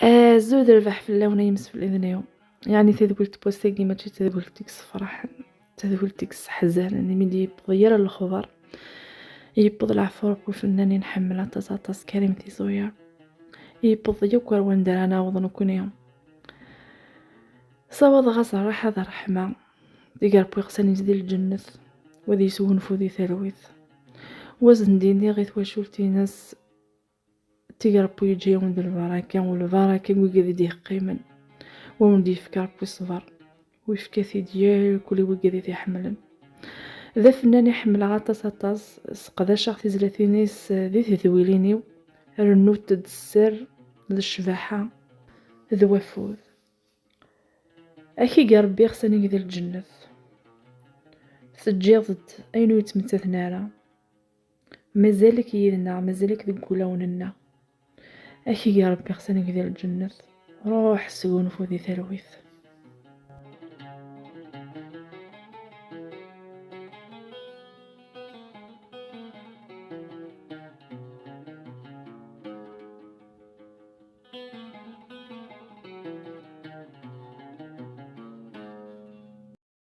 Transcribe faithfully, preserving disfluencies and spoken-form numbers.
Azul d rrbeḥ fell-awen ay imsefliden-iw. Yeɛni tadwilt n wass-agi mačči d tadwilt i yessefraḥen, d tadwilt i yesseḥzanen, imi d-yewweḍ yir lexbar. Yewweḍ leɛfu n ufennan i nḥemmel aṭas aṭas, Karim Tizuyer. Yewweḍ yakk ar wanda ara naweḍ nekkni. Sawaḍeɣ-as rraḥa d ṛṛeḥma, tig Ṛebbi iɣsan-is di lǧennet, u ad yesgunfu di talwit. U ad sen-d-iniɣ i twacult-ines, tig Ṛebbi yeǧǧa-yawen d lbaraka, u lbaraka i wigad i d-yeqqimen, u awen-d-yefka Ṛebbi ṣṣber, u yefka-t-id yakk i wigad i t-iḥemmlen. D afennan i ḥemmleɣ aṭas aṭas, sseqdaceɣ tizlatin-is di tedwilin-iw, rennunt-d sser d ccbaḥa d wafud. Ak-ig Ṛebbi iɣsan-ik di lǧennet. Teǧǧiḍ-d ayen ur yettmettaten ara. Mazal-ik yid-neɣ, mazal-ik deg wulawen-nneɣ. Ak-ig Ṛebbi iɣsan-ik di lǧennet. Ruḥ sgunfu di talwit.